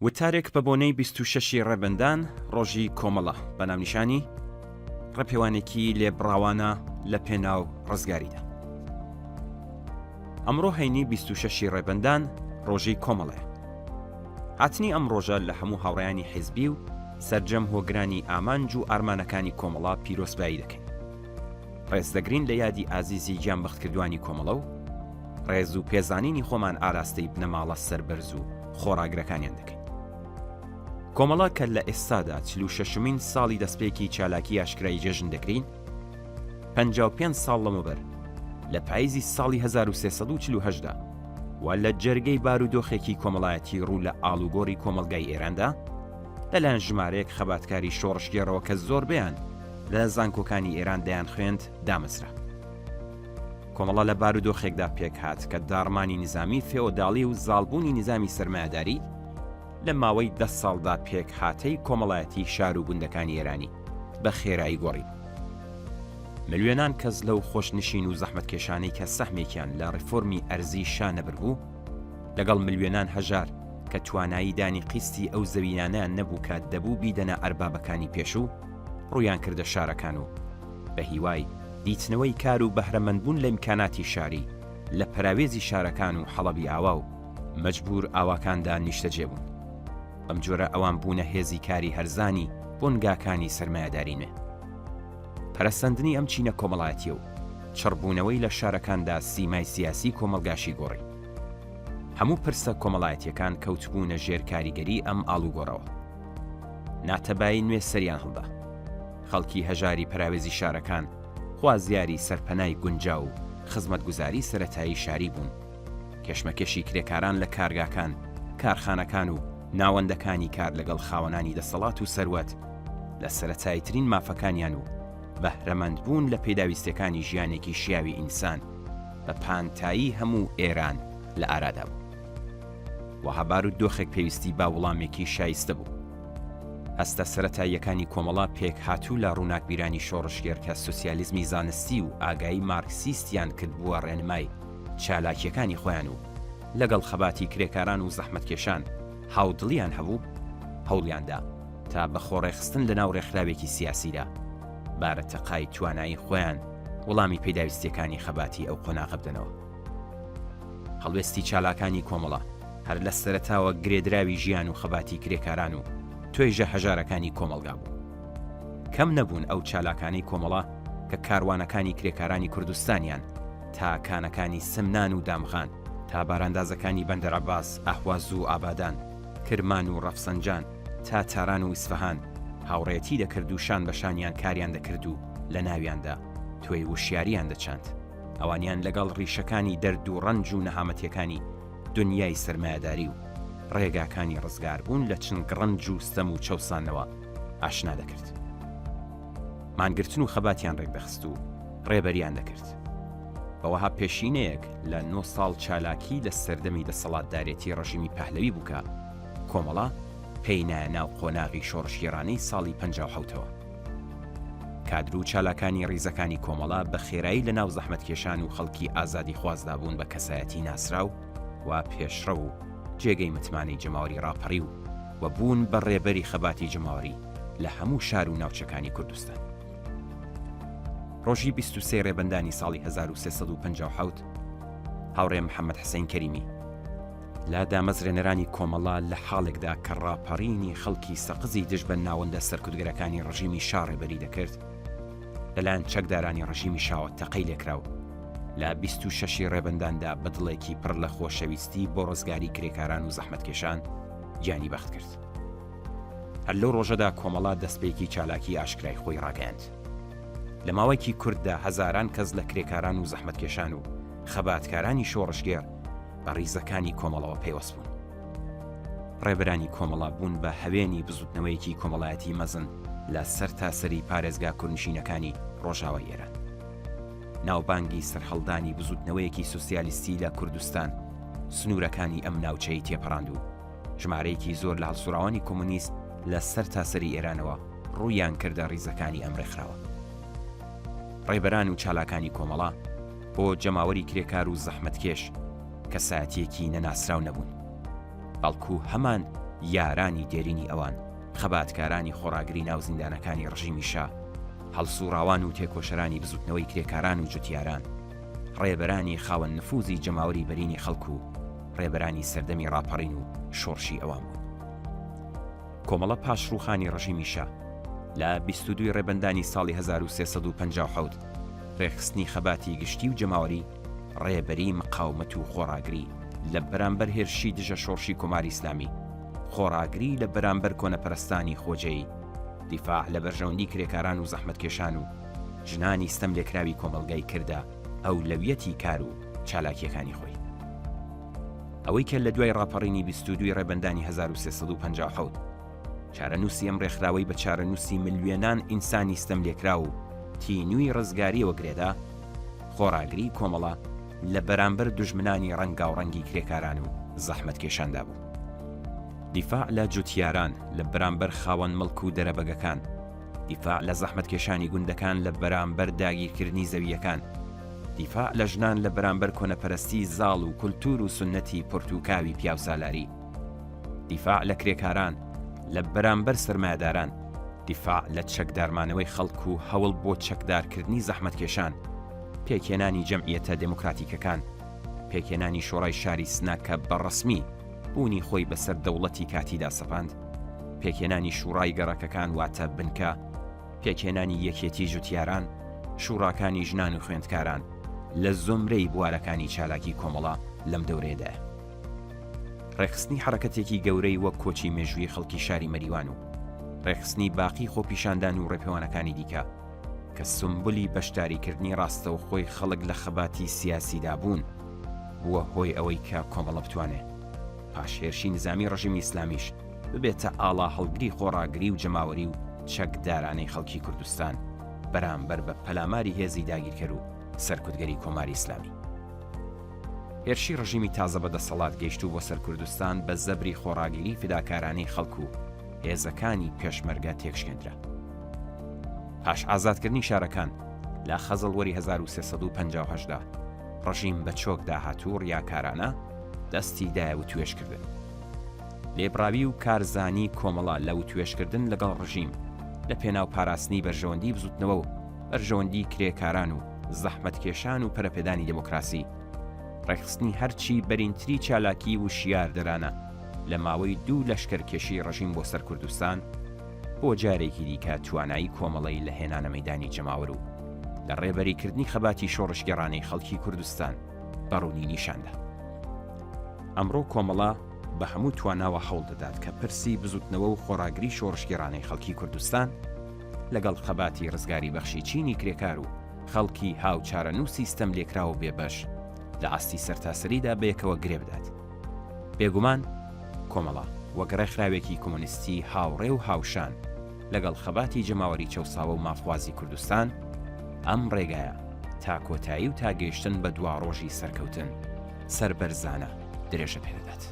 وتارێک بە بۆنەی 26 ی ڕێبەندان ڕۆژی کۆمەڵە بە ناونیشانی ڕێپێوانێکی لێبڕاوانە لە پێناو ڕزگاریدا. ئەمڕۆ هەینی 26 ی ڕێبەندان ڕۆژی کۆمەڵەیە. هاتنی ئەم ڕۆژە لە هەموو هاوڕێیانی حیزبی و سەرجەم هۆگرانی ئامانج و ئارمانەکانی کۆمەڵە پیرۆزبایی دەکەین. ڕێز دەگرین لە یادی ئازیزی گیانبەختکردوانی کۆمەڵە و ڕێز و پێزانینی خۆمان ئاراستەی بنەماڵە سەربەرز و خۆڕاگرەکانیان دەکەین. کۆمەڵە کە لە ئێستادا 46مین ساڵی دەستپێکی چالاکی ئاشکرای جێژن دەگرین، 55 ساڵ لەمەوبەر لە پاییزی ساڵی 1348 دا و لە جەرگەی بارودۆخێکی کۆمەڵایەتی ڕوو لە ئاڵوگۆڕی کۆمەڵگای ئێراندا لەلایەن ژمارەیەک خەباتکاری شۆڕشگێڕەوە کە زۆربەیان لە زانکۆکانی ئێران دەیانخوێند دامەزرا. کۆمەڵە لە بارودۆخێکدا پێکهات کە داڕمانی نیزامی فێئۆداڵی و زاڵبوونی نیزامی سەرمایەداری لە ماوەی دە ساڵدا پێکهاتەی کۆمەڵایەتی شار و گوندەکانی ئێرانی بە خێرایی گۆڕیبوو. ملیۆنان کەس لەو خۆشنشین و زەحمەتکێشانەی کە سەهمێکیان لە ڕیفۆرمی ئەرزی شا نەبربوو، لەگەڵ ملیۆنان هەژار کە توانایی دانی قیستی ئەو زەوینانەیان نەبوو کە دەبوو بیدەنە ئەربابەکانی پێشوو، ڕوویان کردە شارەکان و بە هیوای دیتنەوەی کار و بەهرەمەندبوون لە ئیمکاناتی شاری لە پەراوێزی شارەکان و حەڵەبی ئاوا و مەجبوور ئاواکاندا نیشتەجێ بوون. بەمجۆرە ئەوان بوونە هێزی کاری هەرزانی بۆنگاکانی سەرمایەداری نوێ. پەرەسەندنی ئەم چینە کۆمەڵایەتییە و چڕبوونەوەی لە شارەکاندا سیمای سیاسی کۆمەڵگاشی گۆڕی. هەموو پرسە کۆمەڵایەتییەکان کەوتبوونە ژێر کاریگەری ئەم ئاڵوگۆڕەوە. ناتەبایی نوێ سەریان هەڵدا. خەڵکی هەژاری پەراوێزی شارەکان خوازیاری سەرپەنای گونجاو و خزمەتگوزاری سەرەتایی شاری بوون. کێشمەکێشی کرێکاران لە کارگاکان، کارخانەکان و ناوەندەکانی کار لەگەڵ خاوەنانی دەسەڵات و سەروەت لە سەرەتاییترین مافەکانیان و بەهرەمەندبوون لە پێداویستیەکانی ژیانێکی شیاوی ئینسان بە پانتایی هەموو ئێران لە ئارادا بوو. وەها بارودۆخێک پێویستی بە وڵامێکی شایستە بوو. هەستە سەرەتاییەکانی کۆمەڵە پێکهاتوو لە ڕووناکبیرانی شۆڕشگێڕ کە سوسیالیزمی زانستی و ئاگایی مارکسیستیان کردبووە ڕێنمای چالاکییەکانی خۆیان و لەگەڵ خەباتی کرێکاران و زەحمەتکێشان هاودڵییان هەبوو، هەوڵیان دا تا بە خۆڕێکخستن لەناو ڕێکخراوێکی سیاسیدا بارەتەقای توانایی خۆیان وڵامی پێداویستییەکانی خەباتی ئەو قۆناغە بدەنەوە. هەڵوێستی چالاکانی کۆمەڵە هەر لە سەرەتاوە گرێدراوی ژیان و خەباتی کرێکاران و توێژە هەژارەکانی کۆمەڵگا بوو. کەم نەبوون ئەو چالاکانەی کۆمەڵە کە کاروانەکانی کرێکارانی کوردستانیان تا کانەکانی سمنان و دامغان، تا باراندازەکانی بەندەرعەباس، ئەهواز و ئابادان، کرمان و ڕەفسەنجان، تا تاران و ئیسفەهان هاوڕێیەتی دەکرد و شان بە شانیان کاریان دەکرد و لە ناویاندا توێی وشیارییان دەچاند. ئەوانیان لەگەڵ ڕیشەکانی دەرد و ڕەنج و نەهامەتیەکانی دونیای سەرمایەداری و ڕێگاکانی ڕزگاربوون لە چنگ ڕەنج و ستەم و چەوسانەوە ئاشنا دەکرد. مانگرتن و خەباتیان ڕێکدەخست و ڕێبەریان دەکرد. بە وەها پێشینەیەک لە نۆ ساڵ چالاکی لە سەردەمی دەسەڵاتدارێتی ڕژیمی پەهلەوی بوو کە کۆمەڵە پێی نایە ناو قۆناغی شۆڕشگێڕانەی ساڵی پەنجاوحەوتەوە. کادر و چالاکانی ڕیزەکانی کۆمەڵە بە خێرایی لە ناو زەحمەتکێشان و خەڵکی ئازادیخوازدا بوون بە کەسایەتی ناسراو و پێشڕەو و جێگەی متمانەی جەماوەری ڕاپەڕیو و بوون بە ڕێبەری خەباتی جەماوەری لە هەموو شار و ناوچەکانی کوردستان. ڕۆژی 23 ڕێبەندانی ساڵی 1357 هاوڕێ محەممەد حسین کەریمی لە دامەزرێنەرانی کۆمەڵە لە حاڵێکدا کە ڕاپەڕینی خەڵکی سەقزی دژ بە ناوەندە سەرکوتگەرەکانی ڕژیمی شا ڕێبەری دەکرد، لەلایەن چەکدارانی ڕژیمی شاوە تەقەی لێکرا و لە 26 ی ڕێبەنداندا بە دڵێکی پڕ لە خۆشەویستی بۆ ڕزگاری کرێکاران و زەحمەتکێشان گیانی بەخت کرد. هەر لەو ڕۆژەدا کۆمەڵە دەستپێکی چالاکی ئاشکرای خۆی ڕاگەیاند. لە ماوەیەکی کورتدا هەزاران کەس لە کرێکاران و زەحمەتکێشان و خەباتکارانی شۆڕشگێڕ بە ڕیزەکانی کۆمەڵەوە پەیوەست بوون. ڕێبەرانی کۆمەڵە بوون بە هەوێنی بزووتنەوەیەکی کۆمەڵایەتی مەزن لە سەرتاسەری پارێزگا کوردنشینەکانی ڕۆژاوای ئێران. ناوبانگی سەرهەڵدانی بزووتنەوەیەکی سوسیالیستی لە کوردستان سنوورەکانی ئەم ناوچەی تێپەڕاند و ژمارەیەکی زۆر لە هەڵسوڕاوانی کۆمۆنیست لە سەرتاسەری ئێرانەوە ڕوویان کردە ڕیزەکانی ئەم ڕێکخراوە. ڕێبەران و چالاکانی کۆمەڵە بۆ جەماوەری کرێکار و زەحمەتکێش کەسایەتییەکی نەناسراو نەبوون، بەڵکو هەمان یارانی دێرینی ئەوان، خەباتکارانی خۆڕاگری ناو زیندانەکانی ڕژیمی شا، هەڵسوڕاوان و تێکۆشەرانی بزوتنەوەی کرێکاران و جوتیاران، ڕێبەرانی خاوەن نفوزی جەماوەری بەرینی خەڵک و ڕێبەرانی سەردەمی ڕاپەڕین و شۆڕشی ئەوان بوون. کۆمەڵە پاش ڕووخانی ڕژیمی شا، لە 22 ی ڕێبەندانی ساڵی 1357 ڕێکخستنی خەباتی گشتی و جەماوەری، ڕێبەری مقاومەت و خۆڕاگری لە بەرامبەر هێرشی دژە شۆڕشی کۆماری ئیسلامی، خۆڕاگری لە بەرامبەر کۆنەپەرستانی خۆجێی، دیفاع لە بەرژەوەندی کرێکاران و زەحمەتکێشان و ژنانی ستەملێکراوی کۆمەڵگای کردە ئەولەویەتی کار و چالاکییەکانی خۆی. ئەوەی کە لە دوای ڕاپەڕینی 22 ی ڕێبەندانی 1357 چارەنووسی ئەم ڕێکخراوەی بە چارەنووسی ملیۆنان ئینسانی ستەملێکراو و تینووی ڕزگارییەوە گرێدا، خۆڕاگریی کۆمەڵە لە بەرامبەر دوژمنانی ڕەنگاوڕەنگی کرێکاران و زەحمەتکێشاندا بوو. دیفاع لە جوتیاران لە بەرامبەر خاوەن مڵک و دەرەبەگەکان، دیفاع لە زەحمەتکێشانی گوندەکان لە بەرامبەر داگیرکردنی زەوییەکان، دیفاع لە ژنان لە بەرامبەر کۆنەپەرستی زاڵ و کولتوور و سوننەتی پرتوکاوی پیاوسالاری، دیفاع لە کرێکاران لە بەرامبەر سەرمایەداران، دیفاع لە چەکدارمانەوەی خەڵک و هەوڵ بۆ چەکدارکردنی زەحمەتکێشان، پێکهێنانی جەمعیەتە دێموکراتیکەکان، پێکهێنانی شۆڕای شاری سنە کە بە ڕەسمی بوونی خۆی بەسەر دەوڵەتی کاتیدا سەپاند، پێکهێنانی شوڕای گەڕەکەکان واتە بنکە، پێکهێنانی یەکێتی جوتیاران، شوڕاکانی ژنان و خوێندکاران لە زومرەی بوارەکانی چالاکی کۆمەڵە لەم دەورەیەدایە. ڕێکخستنی حەڕەکەتێکی گەورەی وەک کۆچی مێژوویی خەڵکی شاری مەریوان و ڕێکخستنی باقی خۆپیشاندان و ڕێپێوانەکانی دیکە کە سومبولی بەشداریکردنی ڕاستەوخۆی خەڵک لە خەباتی سیاسیدا بوون، بووە هۆی ئەوەی کە کۆمەڵە بتوانێ پاش هێرشی نیزامی ڕژیمی ئیسلامیش ببێتە ئاڵاهەڵگری خۆڕاگری و جەماوەری و چەکدارانەی خەڵکی کوردستان بەرامبەر بە پەلاماری هێزی داگیرکەر و سەرکوتگەری کۆماری ئیسلامی. هێرشی ڕژیمی تازە بە دەسەڵات گەیشتوو بۆ سەر کوردستان بە زەبری خۆڕاگیری فیداکارانەی خەڵک و هێزەکانی پێشمەرگە تێکشکێندرا. پاش ئازادکردنی شارەکان لە خەزەڵوەری 1358 دا ڕژیم بە چۆک داهات و ڕیاکارانە دەستی دایە وتوێژکردن. لێبڕاوی و کارزانی کۆمەڵە لە وتوێژکردن لەگەڵ ڕژیم لە پێناو پاراستنی بەرژەوەندی بزوتنەوە و بەرژەوەندی کرێکاران و زەحمەتکێشان و پەرەپێدانی دێمۆکراسی، ڕێکخستنی هەرچی بەرینتری چالاکیی وشیاردەرانە لە ماوەی دوو لەشکەرکێشیی ڕژیم بۆ سەر کوردستان، بۆ جارێکی دیکە توانایی کۆمەڵەی لە هێنانەمەیدانی جەماوەر و لە ڕێبەریکردنی خەباتی شۆڕشگێڕانەی خەڵکی کوردستان بە ڕوونی نیشان دا. ئەمڕۆ کۆمەڵە بە هەموو تواناوە هەوڵ دەدات کە پرسی بزووتنەوە و خۆڕاگری شۆڕشگێڕانەی خەڵکی کوردستان لەگەڵ خەباتی ڕزگاریبەخشی چینی کرێکار و خەڵکی هاوچارەنووسی ستەملێکراو و بێبەش لە ئاستی سەرتاسەریدا بەیەکەوە گرێ بدات. بێگومان کۆمەڵە وەک ڕێکخراوێکی کۆمۆنیستی هاوڕێ و هاوشان لەگەڵ خەباتی جەماوەری چەوساوە و مافخوازی کوردستان، ئەم ڕێگایە تا کۆتایی و تا گەیشتن بە دواڕۆژی سەرکەوتن، سەربەرزانە درێژە پێدەدات.